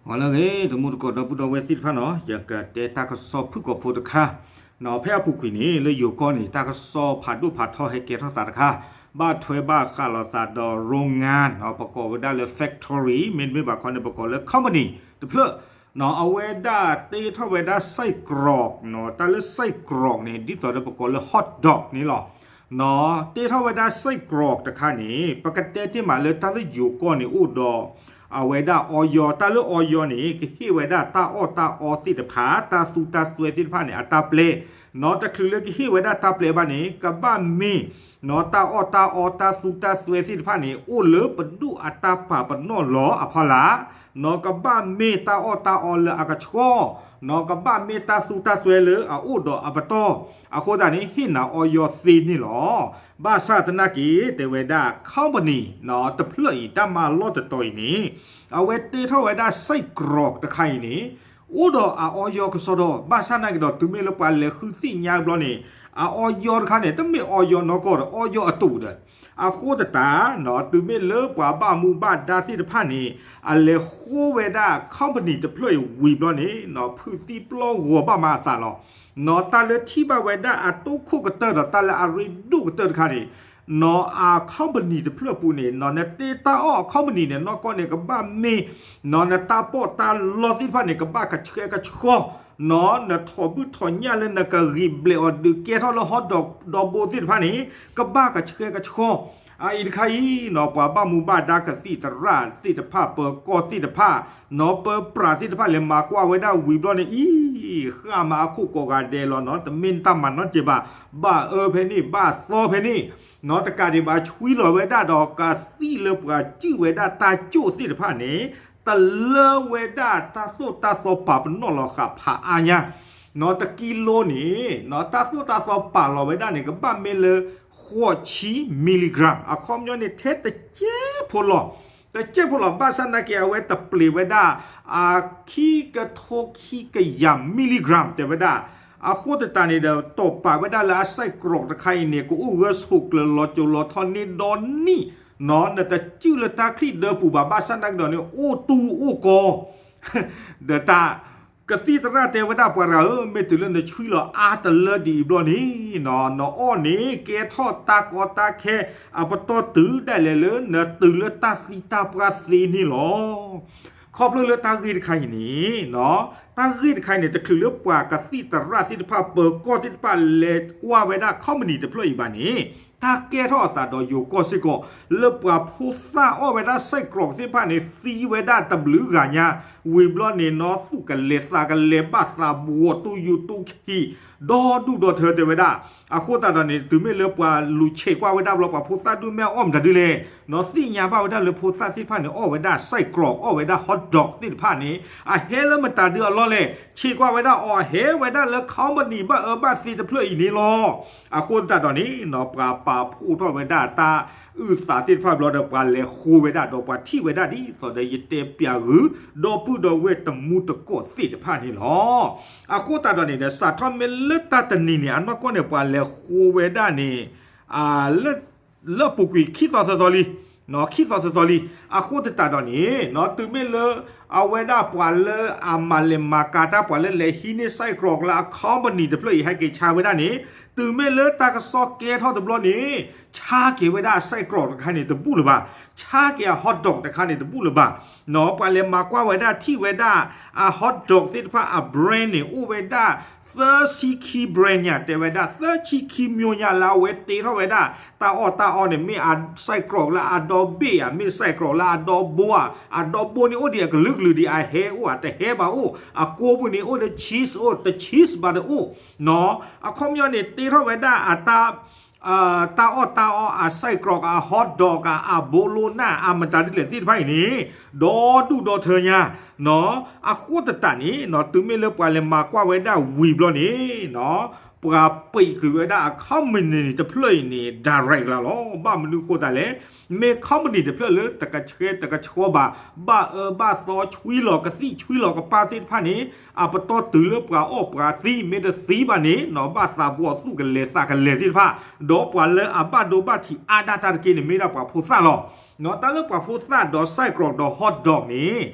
ဂီၤလၢအဂ့ၤ တမူတကိးဒီပုၢ်ဒီဝဲၢ်သ့ၣ်တဖၣ်နီၤ, ယကတဲတၢ်ကစီၣ်ဖုၣ်ကိာ်ဖိတခါ, နီၤ ဖဲအပူၤကွံာ်န့ၣ် လၢယိၤကီၢ်န့ၣ် တၢ်ကစီၣ်ဖးဒိၣ်ဖးထီဟဲကဲထီၣ်သးတခါ, ဘၣ်ထွဲဘၣ်ဃးလိာ်သးဒီး โรงงาน နီၤ ပကိးဝဲဒၣ်လၢ factory မ့တမ့ၢ်ဘၣ်ခီန့ၣ် ပကိးလၢ company တဖျၢၣ်, နီၤ အဝဲဒၣ်တ့ထီၣ်ဝဲဒၣ် ไส้กรอก နီၤ တၢ်လၢ ไส้กรอก န့ၣ် ဒ်သိးဒီးပကိးလၢ hot dog န့ၣ်လီၤ. နီၤ တ့ထီၣ်ဝဲဒၣ် ไส้กรอก တခါန့ၣ် ပကတဲတ့ၢ်မးလၢတၢ်လၢယိၤကီၢ်န့ၣ်အိၣ်ဒီး အဝဲဒၣ် ออย တၢ်လၢ ออย န့ၣ် ကဟ့ၣ်ဝဲဒၣ်တၢ်အီၣ်တၢ်အီသ့ၣ်တဖၣ် တၢ်သူတၢ်စွဲသ့ၣ်တဖၣ်န့ၣ် အတၢ်ပျဲ, နီၤ တချုးလၢကဟ့ၣ်ဝဲဒၣ်တၢ်ပျဲဘၣ်န့ၣ် ကဘၣ်မ့ၢ် နီၤ တၢ်အီၣ်တၢ်အီ တၢ်သူတၢ်စွဲသ့ၣ်တဖၣ်န့ၣ် အိၣ်လၢပဒိၣ်အတၢ်ပာ်ပနီၣ်လီၤအဖီလာ်, နီၤ ကဘၣ်မ့ၢ်တၢ်အီၣ်တၢ်အီလၢအကဆှီ, နီၤ ကဘၣ်မ့ၢ်တၢ်သူတၢ်စွဲလၢအအိၣ်ဒီးအပတီၢ်, အဃိသတးန့ၣ် ဟ့ၣ်နၤ ออย သ့န့ၣ်လီၤ. ဘၣ်ဆၣ်သနာ်က့ တဲဝဲဒၣ် company နီၤ တဖျၢၣ်အံၤ တၢ်မၤလီၢ်တတီၤအံၤန့ၣ် အဝဲတ့ထီၣ်ဝဲဒၣ် ไส้กรอก တခါအံၤန့ၣ် အိၣ်ဒီးအ ออย ကစီဒီ, ဘၣ်ဆၣ်သနာ်က့ဒီး တုၤမ့ၢ်လၢပှၤလဲၤဃုသ့ၣ်ညါဘျီန့ၣ် အ ออย တခါန့ၣ် တမ့ၢ် ออย နီၢ်ကီၢ်ဒီး ออย အတူးဒီး အဃိသတး နီၤ တုၤမ့ၢ်လၢပှၤဘၣ်မူဘၣ်ဒါသ့ၣ်တဖၣ်န့ၣ် အလဲၤဃိဝဲဒၣ် company တဖျၢၣ်အံၤဝံၤဘျီန့ၣ် နီၤ ဖုးသံပျီဂီၤဘၣ်မးအသးလီၤ. နီၤ တၢ်လၢထံၣ်ဘၣ်ဝဲဒၣ်အတိခိၣ်ကတၢၢ်ဒီး တၢ်လၢအရ့ဒိၣ်ကတၢၢ်တခါန့ၣ် နီၤ အ company တဖျၢၣ်ပူၤန့ၣ် နီၤ နတ့တၢ်အီၣ်အ company န့ၣ် နီၢ်ကီၢ်န့ၣ် ကဘၣ်မ့ၢ် နီၤ နတၢ်ပီးတၢ်လီသ့ၣ်တဖၣ်န့ၣ် ကဘၣ်ကဆှဲကဆှီ, နီၤ နထိးဘုၣ်ထိးညၣ်လၢနကဂံၢ်ဘျဲးအီၤဒုးကဲထီၣ်လၢ hot dog ဒီဘိသ့ၣ်တဖၣ်န့ၣ် ကဘၣ်ကဆှဲကဆှီ, အအံၤတခါအံၤ နီၤ ပှၤဘၣ်မူဘၣ်ဒါကသံၣ်သရၣ်သ့ၣ်တဖၣ် ပၢၤကီၢ်သ့ၣ်တဖၣ် နီၤ ပၢၤပြးသ့ၣ်တဖၣ်လဲၤမၤကွၢ်ဝဲဒၣ်ဝံၤဘျီန့ၣ် အံၤ ဃၣ်မၤအခိၣ်ကိးဂၤဒဲးလီၤ နီၤ တမ့ၢ်တၢ်မၤနီတစဲးဘၣ်, ဘၣ်အၢဖဲန့ၣ် ဘၣ်သီဖဲန့ၣ်, နီၤ တကးဒံးဘၣ် ဆွံလီၤဝဲဒၣ်ဒီးကသံၣ်လၢပှၤစုၣ်ဝဲဒၣ်တၢ်ကၠိၣ်သ့ၣ်တဖၣ်န့ၣ် တလၢဝဲဒၣ်တၢ်သိၣ်တၢ်သီပာ်ပနီၣ်လီၤဃာ်ဖးအါညါ, နီၤ တကံလိန့ၣ် နီၤ တၢ်သိၣ်တၢ်သီပာ်လီၤဝဲဒၣ်န့ၣ် ကဘၣ်မ့ၢ်လၢ ဃိးဆံ milligram အခီပညီန့ၣ် ထဲတကဲးဖိလီၤ, တကဲးဖိလီၤ ဘၣ်ဆၣ်သနာ်က့ အဝဲတပျ့ၤဝဲဒၣ် အခံကထိခံကယၤ milligram တဲဝဲဒၣ်, အဃိသတးန့ၣ်ဒီး တိာ်ပာ်ဝဲဒၣ်လၢအ ไส้กรอก တခါအံၤန့ၣ် ကအိၣ်ဂၢၢ်ဆိးကျၢၤလီၤစိၤလီၤထီန့ၢ်ဒီနံၣ်, နီၤ နတစုၣ်လၢတၢ်ချံၣ်ဒၢပူၤဘၣ် ဘၣ်ဆၣ်သနာ်က့ဒီးန့ၣ် အိၣ်တူၢ်အိၣ်ကီ ဒီးတၢ် ကသံၣ်သရၣ်တဲဝဲဒၣ် ပှၤတဂၤဧၢ, မ့ၢ်တုၤလၢနဆွံလီၤအါတလၢဒ်အံၤဘျီန့ၣ် နီၤ နအီၣ်န့ၣ် ကဲထီၣ်တၢ်ကီတၢ်ခဲ အပတီၢ်တုၤဒၣ်လဲာ်လၢ နတုၤလၢတၢ်သံတၢ်ပှၢ်သ့န့ၣ်လီၤ. ခီဖျိလၢတၢ်ဂ့ၢ်တခါအံၤန့ၣ် နီၤ တၢ်ဂ့ၢ်တခါအံၤန့ၣ် တချုးလၢပှၤကသံၣ်သရၣ်သ့ၣ်တဖၣ် ပၢၤကီၢ်သ့ၣ်တဖၣ် လဲၤကွၢ်ဝဲဒၣ် company တဖျၢၣ်အံၤဘၣ်န့ၣ် တၢ်ကဲထီၣ်အသးဒီးယိၤကီၢ်စ့ၢ်ကီး လၢပှၤဖိသၣ်အီၣ်ဝဲဒၣ် ไส้กรอก သ့ၣ်တဖၣ်န့ၣ် သံဝဲဒၣ်တဘျုးဂၤညါ, ဝံၤဘျီန့ၣ် နီၤ သူၣ်ကလဲၤသးကလဲၤ ဘၣ်သးဘှီး တူၢ်ယူၤတူၢ်ခံး ဒီဒူၣ်ဒီထၢတဲဝဲဒၣ်, အဃိသတးဒီးန့ၣ် တုၤမ့ၢ်လၢပှၤလူၤဆဲးကွၢ်ဝဲဒၣ်ဘျီ ပှၤဖိသၣ်ဒုးမ့ၢ်အီၣ်မတၤဒုလဲၣ်, နီၤ သ့ၣ်ညါဘၣ်ဝဲဒၣ်လၢဖိသၣ်သ့ၣ်တဖၣ်န့ၣ် အီၣ်ဝဲဒၣ် ไส้กรอก အီၣ်ဝဲဒၣ် hot dog သ့ၣ်တဖၣ်န့ၣ် အဟဲလၢမတၤဒုအလီၢ်လဲၣ်, ဆဲးကွၢ်ဝဲဒၣ်အီၤ အဟဲဝဲဒၣ်လၢ company ဘၣ်အၢဘၣ်သီတဖျၢၣ်အံၤန့ၣ်လီၤ. အဃိသတးဒီးန့ၣ် နီၤ ပှၤပာ်ဖှိၣ်ထီၣ်ဝဲဒၣ်တၢ်အုၣ်သးသ့ၣ်တဖၣ်ဘျီဒီး ပှၤလဲၤဃိဝဲဒၣ်ဒီး ပှၤထံၣ်ဝဲဒၣ်ဒ်သိးဒီး ယတဲပျးဂုာ် ဒီပုၢ်ဒီဝဲၢ်တမူတကိးသ့ၣ်တဖၣ်န့ၣ်လီၤ. အဃိသတးဒီးန့ၣ်ဒီး စးထီၣ်မ့ၢ်လၢတၢ်တနံၤန့ၣ် အနီၢ်ကီၢ်န့ၣ် ပှၤလဲၤဃိဝဲဒၣ်န့ၣ် လၢ လၢအပူၤကွံာ်ခံသီသၢသီလံ, ခံသီသၢသီလံ. အဃိသတးဒီးန့ၣ် နီၤ တုၤမ့ၢ်လၢ အဝဲဒၣ်ပှၤလၢအမၤလဲၤမၤကၤတၢ် ပှၤလၢလဲၤဟံးန့ၢ် ไส้กรอก လၢအ company တဖျၢၣ်အံၤ ဟဲက့ၤဆါဝဲဒၣ်န့ၣ် တုၤမ့ၢ်လၢတၢ်ကစီၣ်ကဲထီၣ်တဘျီန့ၣ် ဆါက့ၤဝဲဒၣ်အ ไส้กรอก တခါန့ၣ် တဘူၣ်လၢၤဘၣ်, ဆါက့ၤအ hot dog တခါန့ၣ် တဘူၣ်လၢၤဘၣ်. နီၤ ပှၤလဲၤမၤကွၢ်ဝဲဒၣ်ထံၣ်ဝဲဒၣ် အ hot dog သ့ၣ်တဖၣ်အ brand န့ၣ် အိၣ်ဝဲဒၣ် သၢဆံခံ brand ညါ တဲဝဲဒၣ် သၢဆံခံ မျိုးညါ လၢအဝဲတ့ထီၣ်ဝဲဒၣ် တၢ်အီၣ်တၢ်အီန့ၣ် မ့ၢ်အ ไส้กรอก လၢအဒီဘ့ၣ်ဧါ မ့ၢ် ไส้กรอก လၢအဒီဘိဧါ, အဒီဘိန့ၣ်အိၣ်ဒံးအကလုာ်ကလုာ်ဒံး အဟဲအိၣ်ဧါ တဟဲဘၣ်အိၣ်, အကိးပူၤန့ၣ်အိၣ်ဒီး cheese အိၣ် တ cheese ဘၣ်တအိၣ်, နီၤ အခီပညီန့ၣ် တ့ထီၣ်ဝဲဒၣ်အတၢ် တၢ်အီၣ်တၢ်အီ အ ไส้กรอก အ hot dog အ အ bologna အမတၤဒ်လဲၣ်သ့ၣ်တဖၣ်အံၤန့ၣ် ဒီဒူၣ်ဒီထၢညါ, နီၤ အဃိသတးန့ၣ် နီၤ တုၤမ့ၢ်လၢပှၤလဲၤမၤကွၢ်ဝဲဒၣ်ဝံၤဘျီန့ၣ် နီၤ ပှၤပံးကွံာ်ဝဲဒၣ်အ company တဖျၢၣ်အံၤန့ၣ် direct လၢ်လီၤ. ဘၣ်မနုၤအဃိသတးလဲၣ်, မ့ၢ် company တဖျၢၣ်လၢတကဆှဲတကဆှီဘၣ်, ဘၣ်အၢဘၣ်သီ ဆွံလီၤကသံၣ်ဆွံလီၤကပၢ်သ့ၣ်တဖၣ်န့ၣ် အပတီၢ်တုၤလၢပှၤအီၣ်ပှၤသံ မ့ၢ်တသံဘၣ်န့ၣ် နီၤ ဘၣ်သးဘှီးသူၣ်ကလဲၤသးကလဲၤသ့ၣ်တဖၣ်, ဒီးပှၤလၢအဘၣ်ဒိဘၣ်ထံးအါဒၣ်တၢ်တက့ၢ်န့ၣ် မ့ၢ်ဒၣ်ပှၤဖိသၣ်လီၤ. နီၤ တၢ်လၢပှၤဖိသၣ်ဒီး ไส้กรอก ဒီး hot dog န့ၣ်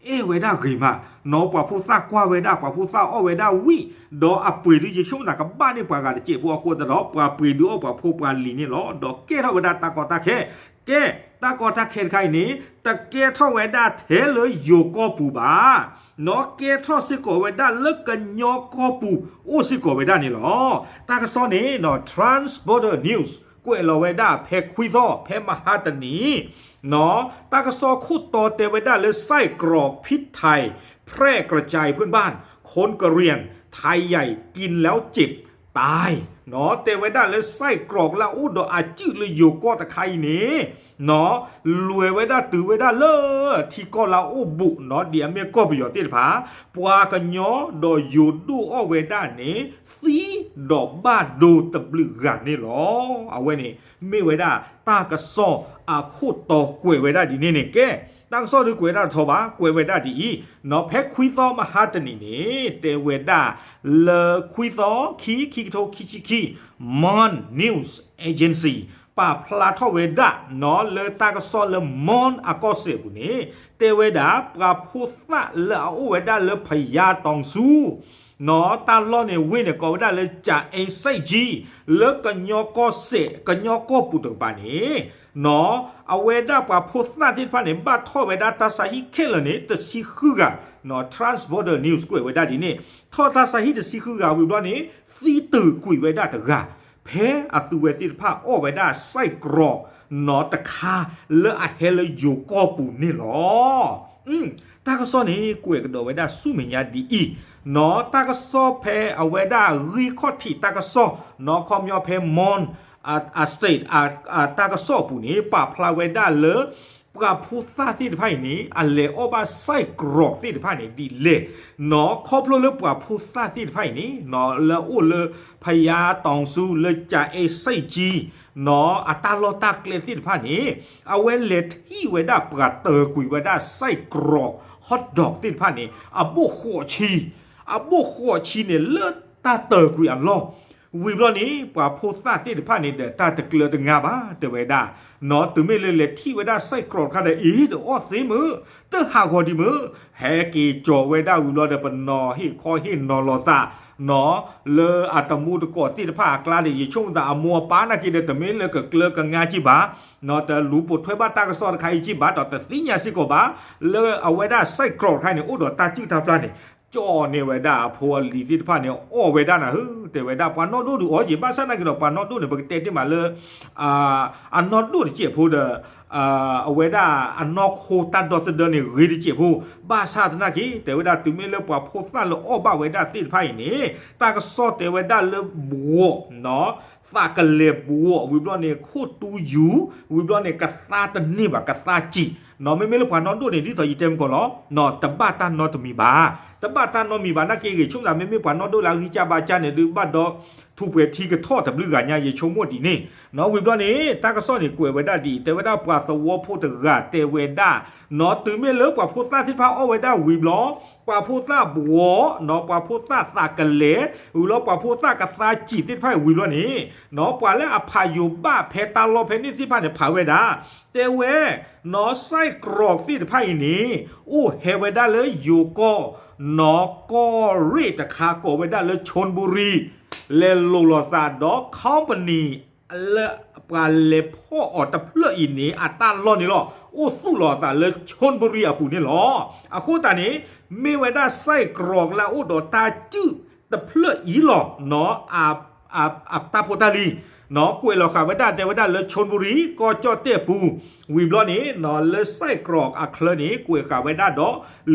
အဲၣ်ဝဲဒၣ်ဂ့ၤမး, နီၢ်ပှၤဖိသၣ်ကွၢ်ဝဲဒၣ် ပှၤဖိသၣ်အီၣ်ဝဲဒၣ်ဝံၣ်, ဒီးအပှ့ၤဒုးယဆိကမိၣ်သးကဘၣ်န့ၢ်ပှၤဂၤတစဲးဖိအဃိသတးဒီး ပှၤပှ့ၤဒုးအီၣ်ပှၤဖိပှၤလံၤန့ၣ်လီၤ. ဒီးကဲထီၣ်ဝဲဒၣ်တၢ်ကီတၢ်ခဲ, ကဲ, တၢ်ကီတၢ်ခဲတခါအံၤန့ၣ် တကဲထီၣ်ဝဲဒၣ်ထဲလၢယိၤကီၢ်ပူၤဘၣ်, နီၢ်ကဲထီၣ်စ့ၢ်ကီးဝဲဒၣ်လၢကညီကီၢ်ပူၤ အိၣ်စ့ၢ်ကီးဝဲဒၣ်န့ၣ်လီၤ. တၢ်ကစီၣ်န့ၣ် Trans Border News ကွဲးလီၤဝဲဒၣ်ဖဲခွံသီ ဖဲမဟါတနံၤ နီၢ် တၢ်ကစီၣ်ခိၣ်တီတဲဝဲဒၣ်လၢ ไส้กรอกพิษไทยแพร่กระจายเพื่อนบ้าน คนกะเหรี่ยงไทยใหญ่กินแล้วเจ็บตาย နီၢ် တဲဝဲဒၣ်လၢ ไส้กรอก လၢအအိၣ်ဒီးအစုၣ်လၢယိၤကီၢ်တခါအံၤန့ၣ် နီၢ် လဲၤဝဲဒၣ်တုၤဝဲဒၣ်လၢ ထံကီၢ်လၢအအိၣ်ဘူး နီၢ် ဒ်အမ့ၢ်ကီၢ်ပယီၤသ့ၣ်တဖၣ် ပှၤကညီဒီးယိၤဒိၣ်အီၣ်ဝဲဒၣ်န့ၣ် သံဒီးဘၣ်ဒိတဘျုးဂၤန့ၣ်လီၤ. အဝဲန့ၣ် မ့ၢ်ဝဲဒၣ်တၢ်ကစီၣ်အခိၣ်တီကွဲးဝဲဒၣ်ဒ်န့ၣ်န့ၣ် ကဲ, တၢ်ကစီၣ်ဒုးကွဲးဒၣ်တထီဘၣ် ကွဲးဝဲဒၣ်ဒ်အံၤ, နီၢ် ဖဲခွံသီမဟါတနံၤန့ၣ် တဲဝဲဒၣ်လၢခွံသီ ခံ ခံကထိခံဆံခံ Mon News Agency ပာ်ဖျါထီၣ်ဝဲဒၣ် နီၢ် လၢတၢ်ကစီၣ်လၢ Mon အကီၢ်စဲၣ်အပူၤန့ၣ် တဲဝဲဒၣ် ပှၤဖိသၣ်လၢအအိၣ်ဝဲဒၣ်လၢဖယါတီၤဆူ နီၢ် တၢ်လီၢ်န့ၣ် ဝ့ၢ်န့ၣ် ကိးဝဲဒၣ်လၢ ကၠၤအ့စဲးကၠံ လၢကညီကီၢ်စဲၣ် ကညီကီၢ်ပူၤတကပၤန့ၣ် နီၢ် အဝဲဒၣ်ပှၤဖိသၣ်သ့ၣ်တဖၣ်န့ၣ် ဘၣ်ထီၣ်ဝဲဒၣ်တၢ်ဆါဟံၣ်ခဲလၢာ်န့ၣ် တဆံဃုဂၤ, နီၢ် Trans Border News ကွဲးဝဲဒၣ်ဒ်န့ၣ် ထီၣ်တၢ်ဆါဟံၣ်တဆံဃုဂၤဝံၤဘျီန့ၣ် သံတုၤကွံာ်ဝဲဒၣ်တဂၤ ဖဲအသုဝဲသ့ၣ်တဖၣ်အီၣ်ဝဲဒၣ် ไส้กรอก နီၢ် တခါ လၢအဟဲလၢယိၤကီၢ်ပူၤန့ၣ်လီၤ. တၢ်ကစီၣ်န့ၣ် ကွဲးကဒီးဝဲဒၣ်ဆူမဲာ်ညါဒ်အံၤ, နီၢ် တၢ်ကစီၣ်ဖဲအဝဲဒၣ်ဂံၢ်ခီၣ်ထံးတၢ်ကစီၣ် နီၢ် ခီပညီဖဲ Mon အ state အ တၢ်ကစီၣ်အပူၤန့ၣ် ပာ်ဖျါဝဲဒၣ်လၢ ပှၤဖိသၣ်သ့ၣ်တဖၣ်အံၤန့ၣ် အလဲၤအီၣ်ဘၣ် ไส้กรอก သ့ၣ်တဖၣ်န့ၣ်ဒ်လဲၣ်, နီၢ် ခီဖျိလၢပှၤဖိသၣ်သ့ၣ်တဖၣ်အံၤန့ၣ် နီၢ် လၢအအိၣ်လၢဖယါတီၤဆူ လၢကၠၤအ့စဲးကၠံ နီၢ် အတၢ်လီၢ်တၢ်ကျဲသ့ၣ်တဖၣ်န့ၣ် အဝဲလဲၤထံၣ်ဝဲဒၣ်ပှၤတၢၤကွံာ်ဝဲဒၣ် ไส้กรอก hot dog သ့ၣ်တဖၣ်န့ၣ် အဘိၣ်ဃိးဆံ, အဘိၣ်ဃိးဆံန့ၣ် လၢတၢ်တၢၤကွံာ်အလီၢ် ဝံၤဘျီန့ၣ် ပှၤဖိသၣ်သ့ၣ်တဖၣ်န့ၣ်ဒီး တၢ်တကျၢၤတငါဘၣ် တဲဝဲဒၣ်, နီၢ် တုၤမ့ၢ်လၢလဲၤထံၣ်ဝဲဒၣ် ไส้กรอก တခါဒီး အ့ ဒီးအီၣ်သ့မုၢ်, တဟးဂီၤဒံးမုၢ်, ဟဲက့ၤကၠီၤဝဲဒၣ်ဝံၤဘျီဒီး ပနီၢ်ဟ့ၣ်ခီဟ့ၣ်နီၤလီၤသး နီၢ် လၢအတမူတကိးသ့ၣ်တဖၣ်အကျါန့ၣ် ယဆိကမိၣ်သးအမိၢ်အပၢ်နာ်က့ဒီး တမ့ၢ်လၢကကျၢၤကငါက့ဘၣ်, နီၢ် တလူၤပိာ်ထွဲဘၣ်တၢ်ကစီၣ်တခါအံၤက့ဘၣ် ဒီးတသ့ၣ်ညါစ့ၢ်ကီးဘၣ် လၢအဝဲဒၣ် ไส้กรอก တခါအံၤန့ၣ် အိၣ်ဒီးတၢ်စုၣ်တၢ်ပျၢ်န့ၣ် ကၠီၣ်န့ၢ်ဝဲဒၣ်အဖိအလံၤသ့ၣ်တဖၣ်န့ၣ် အီၣ်ဝဲဒၣ်နၤဧၢ, တဲဝဲဒၣ် ပှၤနီၢ်ဒိၣ်ဒုးအီၣ်က့ၤ ဘၣ်ဆၣ်နာ်က့ဒီး ပှၤနီၢ်ဒိၣ်န့ၣ် ပကတဲတ့ၢ်မးလၢ အနီၢ်ဒိၣ်တစဲးဖိဒီး အဝဲဒၣ်အနီၢ်ခိတၢ်ဒီသဒၢန့ၣ် ဂ့ၤတစဲးဖိ, ဘၣ်ဆၣ်သနာ်က့ တဲဝဲဒၣ်တုၤမ့ၢ်လၢပှၤဖိသၣ်လၢအီၣ်ဘၣ်ဝဲဒၣ်သ့ၣ်တဖၣ်အံၤန့ၣ် တၢ်ကစီၣ်တဲဝဲဒၣ်လၢဘှီး နီၢ် သးကလဲၤဘှီးဝံၤဘျီန့ၣ် ခိၣ်တူယူၤ ဝံၤဘျီန့ၣ် ကသါတန့ၢ်ဘၣ် ကသါစံာ်, နီၢ် မ့မ့ၢ်လၢပှၤနီၢ်ဒိၣ်န့ၣ် ဒ်သိးယတဲမုၢ်ကီးလီၤ, နီၢ် တဘၣ်တၢ်နီတမံၤဘၣ်, တဘၣ်တၢ်နီတမံၤဘၣ် နာ်က့ဂ့ၤဆိကမိၣ်သး မ့မ့ၢ်ပှၤနီၢ်ဒိၣ်လၢအဂံၢ်စၢ်ဘါစၢ်န့ၣ် ဒုးဘၣ်ဒီး ထူးပှဲၤထံကထီၣ်တဘျုးဂၤညါ ယဆိကမိၣ်ဒ်န့ၣ်, နီၢ် ဝံၤဘျီန့ၣ် တၢ်ကစီၣ်န့ၣ် ကွဲးဝဲဒၣ်ဒ်အံၤ တဲဝဲဒၣ်ပှၤသဝီဖိတဂၤတဲဝဲဒၣ် နီၢ် တုၤမ့ၢ်လၢပှၤဖိသၣ်သ့ၣ်တဖၣ်အီၣ်ဝဲဒၣ်ဝံၤဘျီ ပှၤဖိသၣ်ဘှီး နီၢ် ပှၤဖိသၣ်သးကလဲၤ ဝံၤလီၤ ပှၤဖိသၣ်ကသါစံာ်သ့ၣ်တဖၣ်အံၤဝံၤဘျီန့ၣ် နီၢ် ပှၤလၢအဖးယိၤဘၣ်ဖဲတၢ်လီၢ်ဖဲန့ၣ်သ့ၣ်တဖၣ်န့ၣ် ဖးဝဲဒၣ် တဲဝဲ နီၢ် ไส้กรอก သ့ၣ်တဖၣ်အံၤန့ၣ် အိၣ်ဟဲဝဲဒၣ်လၢယိၤကီၢ် နီၢ် ကီၢ်ရ့ၣ်တခါကိးဝဲဒၣ်လၢ ชลบุรี လဲၤလိာ်လိာ်သးဒီး company လၢပှၤလဲၤဖီၣ်အီၤတဖျၢၣ်အံၤန့ၣ် အတၢ်လီၢ်န့ၣ်လီၤ. အိၣ်သူၣ်လီၤအသးလၢ ชลบุรี အပူၤန့ၣ်လီၤ. အဃိသတးန့ၣ် မ့ၢ်ဝဲဒၣ် ไส้กรอก လၢအအိၣ်ဒီးတၢ်စုၣ်တဖျၢၣ်အံၤလီၤ. နီၢ် အ အတၢ်ဖိတၢ်လံၤ နီၢ် ကွဲးလီၤဃာ်ဝဲဒၣ် တဲဝဲဒၣ်လၢ ชลบุรี ကီၢ်ကၠီၣ်တဲၣ်ပူၤ ဝံၤဘျီန့ၣ် နီၢ် လၢ ไส้กรอก အချၢန့ၣ် ကွဲးဃာ်ဝဲဒၣ်ဒီး လံာ်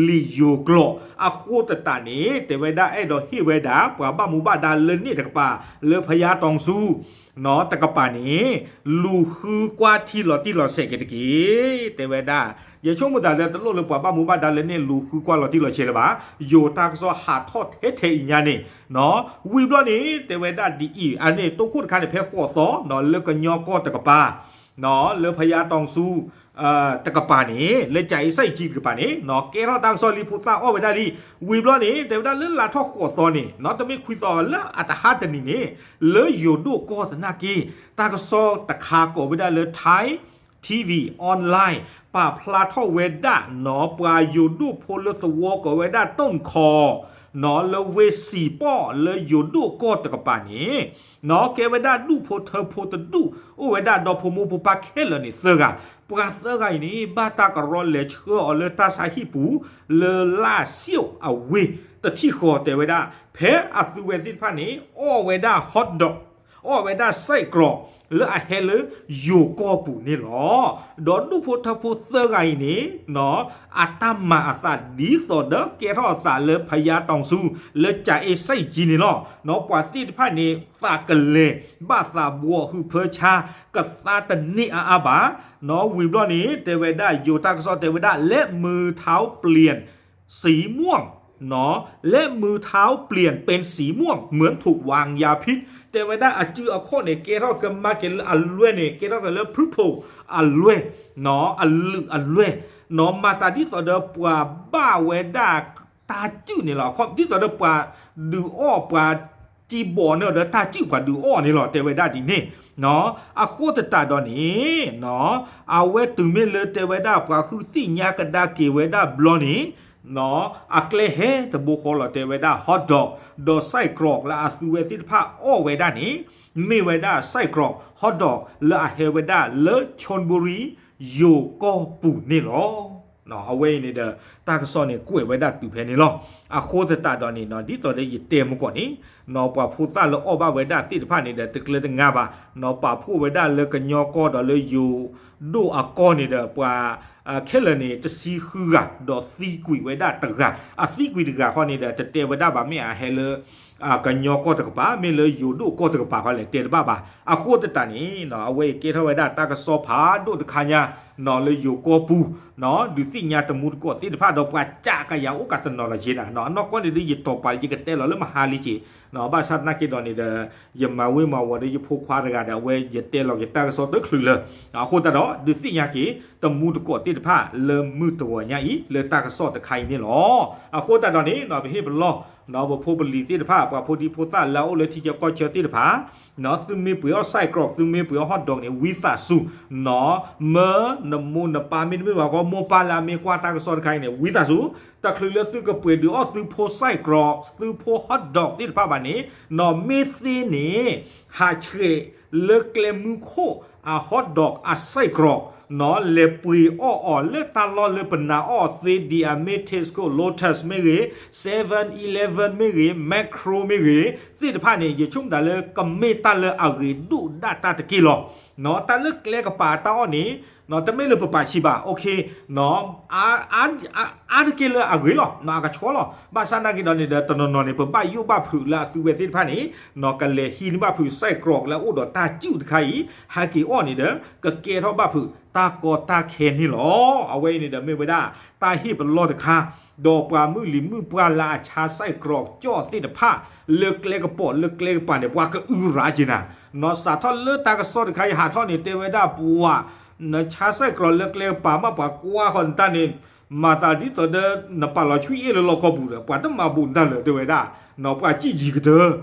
ယိၤကျိာ် အဃိသတးန့ၣ် တဲဝဲဒၣ်အဲၣ်ဒိးဟ့ၣ်ဝဲဒၣ် ပှၤဘၣ်မူဘၣ်ဒါလၢန့ၣ်တကပၤ လၢဖယါတီၤဆူ နီၢ် တကပၤန့ၣ် လူၤဃုကွၢ်ထံလီၤတံၢ်လီၤဆဲးက့ၤတက့ၢ် တဲဝဲဒၣ်. ယဆိကမိၣ်သးလၢတလိၣ်လၢပှၤဘၣ်မူဘၣ်ဒါလၢန့ၣ် လူၤဃုကွၢ်လီၤတံၢ်လီၤဆဲးလၢၤဘၣ်. ယိၤတၢ်ကစီၣ်ဟးထီၣ်ထဲထဲအံၤညါန့ၣ် နီၢ် ဝံၤဘျီန့ၣ် တဲဝဲဒၣ်ဒ်အံၤ အန့ၣ် တိခိၣ်တခါန့ၣ် ဖဲဃိးသီ နီၢ် လၢကညီကီၢ်တကပၤ နီၢ် လၢဖယါတီၤဆူ တကပၤန့ၣ် လၢကၠၤအ့စဲးကၠံတကပၤန့ၣ် နီၢ် ကဲထီၣ်တၢ်ကစီၣ်လံ ဖိသၣ်အီၣ်ဝဲဒၣ်လံ. ဝံၤဘျီန့ၣ် တဲဝဲဒၣ်လၢလါထီၣ်ဃိးသီန့ၣ် နီၢ် တမ့ၢ်ခွံသီလၢအတဟါတနံၤန့ၣ် လၢယိၤဒိၣ်ကီၢ်သနာ်က့ တၢ်ကစီၣ်တခါကိးဝဲဒၣ်လၢ Thai TV online ပာ်ဖျါထီၣ်ဝဲဒၣ်နီၤ ပှၤယိၤဒိၣ်ဖိလၢသဝီကိးဝဲဒၣ်တိၣ်ခီ နီၤ လၢဝ့ၢ်စံၣ်ပီၣ်လၢယိၤဒိၣ်ကီၢ်တကပၤန့ၣ် နီၤ ကဲဝဲဒၣ်ဒူၣ်ဖိထၢဖိတဒူၣ် အိၣ်ဝဲဒၣ်ဒီဖိမိၢ်ဖိပၢ်ခဲလၢာ်န့ၣ်သၢဂၤ, ပှၤသၢဂၤအံၤန့ၣ် ဘၣ်တၢ်ကရီလဲၤဆှၢအီၤလၢတၢ်ဆါဟံၣ်ပူၤ လၢလၢ်စံၣ်အဝ့ၢ်တထံၣ်ဃီတဲဝဲဒၣ်, ဖဲအသုဝဲသ့ၣ်တဖၣ်န့ၣ် အီၣ်ဝဲဒၣ် hot dog အီၣ်ဝဲဒၣ် စဲးကရီး လၢအဟဲလၢယိၤကီၢ်ပူၤန့ၣ်လီၤ. ဒီးဒူၣ်ဖိထၢဖိသၢဂၤအံၤန့ၣ် အတၢ်မၤအသးဒ်သိးဒီးကဲထီၣ်အသးလၢဖယါတီၤဆူ လၢကၠၤအ့စဲးကၠံန့ၣ်လီၤ. ပှၤသ့ၣ်တဖၣ်န့ၣ် သးကလဲၤ ဘၣ်သးဘှီးဟုးဖၢဆါ ကသါတန့ၢ်အါအါဘၣ်. နီၤ ဝံၤဘျီန့ၣ် တဲဝဲဒၣ် ယိၤတၢ်ကစီၣ်တဲဝဲဒၣ် လက်မူးထဝ်ပျံၤစံမွန် နီၤ လက်မူးထဝ်ပျံၤပၢၢ်စံမွန် မၢၢ်ထူးဝၣ်ယၤဖံး တဲဝဲဒၣ်အစုအခီၣ်န့ၣ် ကဲထီၣ်ကမၣ်က့ၤလၢအလွဲၢ်န့ၣ် ကဲထီၣ်က့ၤလၢ purple အလွဲၢ် နီၤ အလုာ်အလွဲၢ် နီၤ မၤသးဒ်သိးဒီးပှၤဘၣ်ဝဲဒၣ်တၢ်စုၣ်န့ၣ်လီၤ. ဒ်သိးဒီးပှၤဒုးအီၣ်ပှၤတံဘီးန့ၣ်ဒီးတၢ်စုၣ်ပှၤဒုးအီၣ်န့ၣ်လီၤ တဲဝဲဒၣ်ဒ်န့ၣ် နီၤ အဃိသတးဒီးန့ၣ် နီၤ အဝဲတုၤမ့ၢ်လၢတဲဝဲဒၣ်ပှၤဃုသ့ၣ်ညါကဒါက့ၤဝဲဒၣ်ဘျီန့ၣ် နီၤ အကျဲဟဲတဘိဃီလီၤ တဲဝဲဒၣ် hot dog ဒီး စဲးကရီး လၢအသုဝဲသ့ၣ်တဖၣ်အီၣ်ဝဲဒၣ်န့ၣ် မ့ၢ်ဝဲဒၣ် စဲးကရီး hot dog လၢအဟဲဝဲဒၣ်လၢ ချွန်ဘူရံ ယိၤကီၢ်ပူၤန့ၣ်လီၤ. အဝဲအံၤန့ၣ်ဒီး တၢ်ကစီၣ်န့ၣ်ကွဲးဝဲဒၣ်တုၤဖဲန့ၣ်လီၤ. အဃိသတးဒီးန့ၣ် ဒ်သိးဒီးယတဲမုၢ်ကီၢ်န့ၣ် ပှၤဖိသၣ်လၢအီၣ်ဘၣ်ဝဲဒၣ်သ့ၣ်တဖၣ်န့ၣ်ဒီး တကျၢၤတငါဘၣ် နီၤ ပာ်ဖှိၣ်ဝဲဒၣ်လၢကညီကီၢ်ဒီးလၢယိၤဒိၣ်အကီၢ်န့ၣ်ဒီး ပှၤခဲလၢာ်န့ၣ် တဆံဃုဂၤ ဒီးသံကွံာ်ဝဲဒၣ်တဂၤ, အသံကွံာ်တဂၤဃီန့ၣ်ဒီး တတဲဝဲဒၣ်ဘၣ် မ့ၢ်အဟဲလၢ ကညီကီၢ်တကပၤ မ့ၢ်လၢယိၤဒိၣ်ကီၢ်တကပၤဃီလဲၣ် တဲတဘၣ်ဘၣ်. အဃိသတးန့ၣ် အဝဲအံၤကဲထီၣ်ဝဲဒၣ်တၢ်ကစီၣ်ဖးဒိၣ်တခါညါ နီၤ လၢယိၤကီၢ်ပူၤ နီၤ ဒုးသ့ၣ်ညါတမူတကိးသ့ၣ်တဖၣ်ဒီးပှၤကးကယၤအိၣ်ကးတနီၤဒီးက့နၤ အနီၢ်ကီၢ်န့ၣ်ဒီး ယတီၤပာ်လၢယကတဲလီၤလၢမဟါလံက့ၤ ဘၣ်ဆၣ်သနာ်က့ဒီးန့ၣ်ဒီး ယမၤဝ့မၤဝီၤဒီးယဖိခွါတဂၤဒီး အဝဲယတဲလီၤက့ၤတၢ်ကစီၣ်တချုးလၢ အဃိသတးဒီး ဒုးသ့ၣ်ညါက့ၤ တမူတကိးသ့ၣ်တဖၣ်လၢမုၢ်တဂီၤညါအံၤ လၢတၢ်ကစီၣ်တခါအံၤန့ၣ်လီၤ. အဃိသတးဒီးန့ၣ် ပဟ့ၣ်ပလီၢ် ပဖိပလံၤသ့ၣ်တဖၣ် ပှၤဖိဒံဖိသၣ်လၢအအိၣ်လၢထံဆၢကီၢ်ဆၢသ့ၣ်တဖၣ် သုမ့ၢ်ပှ့ၤအီၣ် စဲးကရီး သုမ့ၢ်ပှ့ၤအီၣ် hot dog န့ၣ် ဝံသးစူၤ မၢနမိၢ်နပၢ်မ့တမ့ၢ်ဘၣ်ဃီ မိၢ်ပၢ်လၢအမ့ၢ်ကွၢ်တၢ်ကစီၣ်တခါအံၤန့ၣ် ဝံသးစူၤ တချုးလၢသုကပှ့ၤဒုးအီၣ်သုဖိ စဲးကရီး သုဖိ hot dog သ့ၣ်တဖၣ်ဘၣ်န့ၣ် မ့ၢ်သ့န့ၣ် ဟးဆှဲးလၢကျဲမုၢ်ခိၣ်အ hot dog အ စဲးကရီး နီၤ လဲၤပှ့ၤအီၣ်အီၤလၢတၢ်လီၢ်လၢပနာ်အီၣ်သ့ဒ်အမ့ၢ် Tesco, Lotus မ့ၢ်ဂ့ၤ, seven eleven မ့ၢ်ဂ့ၤ, Makro မ့ၢ်ဂ့ၤ သ့ၣ်တဖၣ်န့ၣ် ယဆိကမိၣ်တၢ်လၢကမ့ၢ်တၢ်လၢအဂ့ၤဒိၣ်ဒၣ်တၢ်တက့ၢ်လီၤ. တၢ်လၢကျဲကပၤတၢ်အီၣ်န့ၣ် တမ့ၢ်လၢပပာ်ဆံးဘၣ် အါတက့ၢ်လၢအဂ့ၤလီၤ အကဆှီလီၤ. ဘၣ်ဆၣ်သနာ်က့ဒီးန့ၣ်ဒီး တနီၤနီၤန့ၣ် ပဘၣ်ယိၣ်ဘၣ်ဖုးလၢအသုဝဲသ့ၣ်တဖၣ်န့ၣ် ကလဲၤဟံးန့ၢ်ဘၣ်ဖုး စဲးကရီး လၢအအိၣ်ဒီးတၢ်စုၣ်တခါအံၤ ဟဲက့ၤအီၣ်န့ၣ်ဒီး ကကဲထီၣ်ဘၣ်ဖုးတၢ်ကီတၢ်ခဲန့ၣ်လီၤ. အဝဲအံၤန့ၣ်ဒီးမ့ၢ်ဝဲဒၣ် တၢ်ဟ့ၣ်ပလီၢ်တခါ ဒီးပှၤမုၢ်လံၤမုၢ်ပှၢ်လၢအဆါ စဲးကရီး ကၠီၣ်သ့ၣ်တဖၣ် လၢကျဲကပီၤလၢကျဲကပၤန့ၣ် ပှၤကအုရးက့ၤနၤ နီၤ စးထီၣ်လၢတၢ်ကစီၣ်တခါအံၤဟးထီၣ်န့ၣ် တဲဝဲဒၣ်ပှၤ နဆါ စဲးကရီး လၢကျဲကပၤမး ပှၤကွၢ်ဃီၤနတၢ်န့ၣ် မၤသးဒ်သိးဒီး နပာ်လီၤဆွံအ့ၣ်လၢလီခီပူၤဒီး ပှၤတမၤဘူးနတၢ်လၢၤ တဲဝဲဒၣ် နီၤ ပှၤစံၣ်ယံၤကတၢၢ်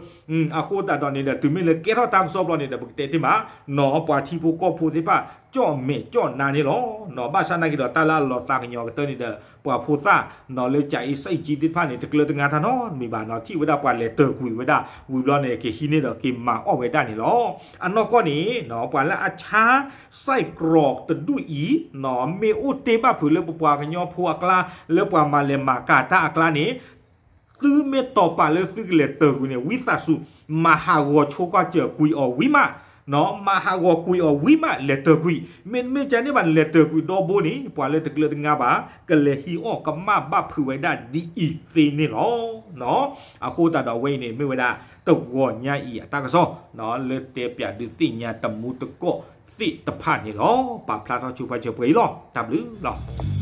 အဃိသတးဒီးန့ၣ်ဒီး တုၤမ့ၢ်လၢကဲထီၣ်တၢ်ကစီၣ်ဘျီန့ၣ်ဒီး ပကတဲတ့ၢ်မး နီၤ ပှၤထံဖိကီၢ်ဖိသ့ၣ်တဖၣ် ကၠီၣ်မဲာ်ကၠီၣ်နါန့ၣ်လီၤ. နီၤ ဘၣ်ဆၣ်သနာ်က့ဒီး တၢ်လၢအလီၤသးကညီၤကတၢၢ်န့ၣ်ဒီး ပှၤဖိသၣ် နီၤ လၢကၠၤအ့စဲးကၠံသ့ၣ်တဖၣ်န့ၣ် တကျၢၤတငါထါနီတမံၤဘၣ် နီၤ ထံၣ်ဝဲဒၣ်ပှၤလဲၤတၢၤကွံာ်ဝဲဒၣ် ဝံၤဘျီန့ၣ် ကဟံးန့ၢ်ဒီးက့ၤမၤအီၣ်ဝဲဒၣ်န့ၣ်လီၤ. အနီၢ်ကီၢ်န့ၣ် နီၤ ပှၤလၢအဆါ စဲးကရီး တဒူၣ်အံၤ နီၤ မ့ၢ်အိၣ်တ့ၢ်ဘၣ်ဖုးလၢပပှၤကညီဖိအကျါ လၢပှၤမၤလဲၤမၤကၤတၢ်အကျါန့ၣ် သုမ့ၢ်တီၢ်ပာ်လၢသုကလဲၤတၢၤကွံာ်န့ၣ် ဝံသးစူၤ မၤဟးဂီၤဆိကွၢ်စၢၤကွံာ်အီၤဝံၤမး နီၤ မၤဟးဂီၤကွံာ်အီၤဝံၤမး လဲၤတၢၤကွံာ် မ့တမ့ၢ်ကန့ၢ်ဘၣ်န့ၣ် လဲၤတၢၤကွံာ်ဒီဘိန့ၣ် ပှၤလၢတကျၢၤတငါဘၣ် ကလဲၤဟံးအီၣ်ကမၣ်ဘၣ်ဖုးဝဲဒၣ်ဒ်အံၤသ့န့ၣ်လီၤ. နီၤ အဃိသတးဒီးအဝဲအံၤန့ၣ် မ့ၢ်ဝဲဒၣ် တဂီၤညါအံၤအတၢ်ကစီၣ် နီၤ လၢတဲပၠးဒုးသ့ၣ်ညါတမူတကိးသ့ၣ်တဖၣ်န့ၣ်လီၤ. ပာ်ဖျါထီၣ်ဆိပာ်စၢၤပှဲၤအံၤလီၤ. တၢ်ဘျုးလီၤ.